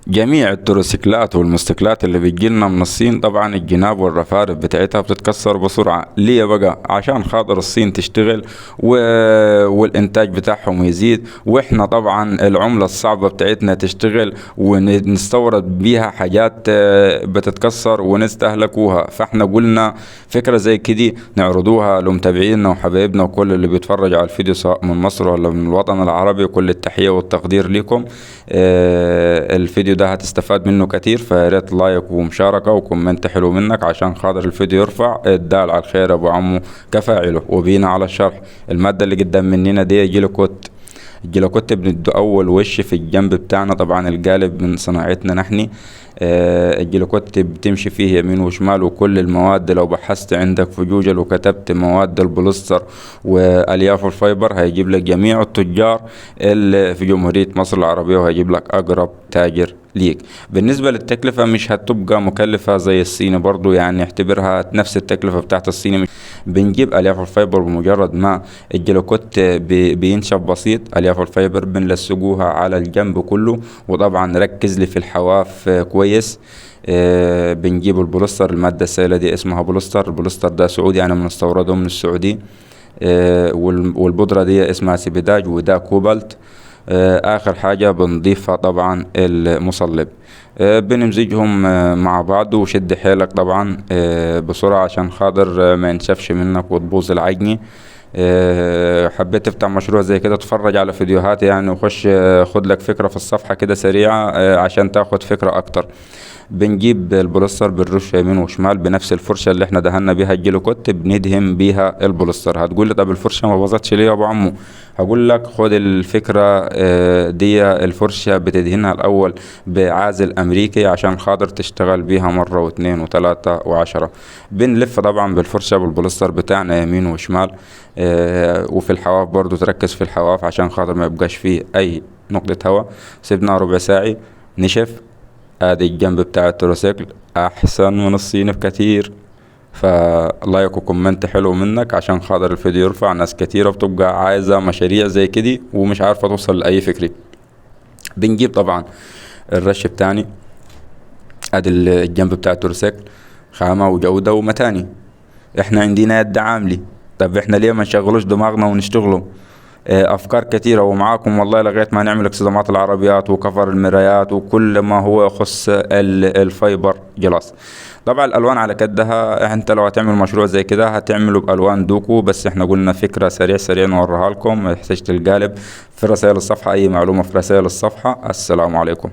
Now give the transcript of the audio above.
جميع التروسيكلات والموتوسيكلات اللي بتجيلنا من الصين طبعا الجناب والرفارف بتاعتها بتتكسر بسرعة. ليه بقى؟ عشان خاطر الصين تشتغل والإنتاج بتاعهم يزيد، وإحنا طبعا العملة الصعبة بتاعتنا تشتغل ونستورد بيها حاجات بتتكسر ونستهلكوها. فإحنا قلنا فكرة زي كده نعرضوها لمتابعينا وحبايبنا وكل اللي بيتفرج على الفيديو سواء من مصر ولا من الوطن العربي. كل التحية والتقدير لكم. الفيديو ده هتستفاد منه كتير، فياريت like ومشاركة و comment حلو منك عشان خاطر الفيديو يرفع. الدال على الخير ابو عمو كفاعله. وبينا على الشرح. المادة اللي قدام مننا دي جيلوكوت. الجيلوكوت بندو اول وش في الجنب بتاعنا، طبعا القالب من صناعتنا نحن. الجيلوكوت بتمشي فيه يمين وشمال، وكل المواد لو بحثت عندك في جوجل وكتبت مواد البوليستر والياف الفايبر هيجيب لك جميع التجار اللي في جمهورية مصر العربية، وهيجيب لك اقرب تاجر ليك. بالنسبة للتكلفة مش هتبقى مكلفة زي الصيني برضو، اعتبرها نفس التكلفة بتاعت الصيني. بنجيب الياف الفايبر بمجرد ما الجيلوكوت بينشف بسيط، الياف الفايبر بنلصقوها على الجنب كله، وطبعا ركز لي في الحواف كويس. بنجيب البوليستر، المادة السائلة دي اسمها بوليستر، البوليستر ده سعودي، انا بنستورده من السعودية. والبودرة دي اسمها سبيداج، وده كوبالت. اخر حاجة بنضيفها طبعا المصلب. بنمزجهم مع بعض، وشد حيلك طبعا بسرعة عشان خاطر ما ينشفش منك وتبوظ العجنة. حبيت تفتح مشروع زي كده اتفرج على فيديوهات وخش، خد لك فكرة في الصفحة كده سريعة، عشان تاخد فكرة اكتر. بنجيب البوليستر بنرشه يمين وشمال بنفس الفرشة اللي احنا دهنا بيها الجيلوكوت، بندهن بيها البوليستر. هتقول لي طب الفرشة ما باظتش ليه يا ابو عمو؟ هقول لك خد الفكرة، دي الفرشة بتدهنها الاول بعازل امريكي عشان خاطر تشتغل بيها مرة واتنين وتلاتة وعشرة. بنلف طبعا بالفرشة بالبوليستر بتاعنا يمين وشمال، وفي الحواف برضو تركز في الحواف عشان خاطر ما يبقاش فيه اي نقطة هواء. سيبنا ربع ساعة نشف. ادي الجنب بتاع التروسيكل احسن من الصيني بكتير. ف like و comment حلو منك عشان خاطر الفيديو يرفع. ناس كتيرة بتبقى عايزة مشاريع زي كده ومش عارفة توصل لأي فكرة. بنجيب طبعا الرش بتاعي، ادي الجنب بتاع التروسيكل، خامة وجودة ومتاني. احنا عندنا يد عاملة، طب احنا ليه ما نشغلوش دماغنا ونشتغلوا؟ افكار كتيرة ومعاكم والله لغاية ما نعمل اكسدامات العربيات وكفر المرايات وكل ما هو يخص الفايبر جلاس. طبعا الالوان على كدها، انت لو هتعمل مشروع زي كده هتعمله بالوان دوكو، بس احنا قلنا فكرة سريع سريع نوريها لكم. احتجت القالب في رسائل الصفحة، اي معلومة في رسائل الصفحة. السلام عليكم.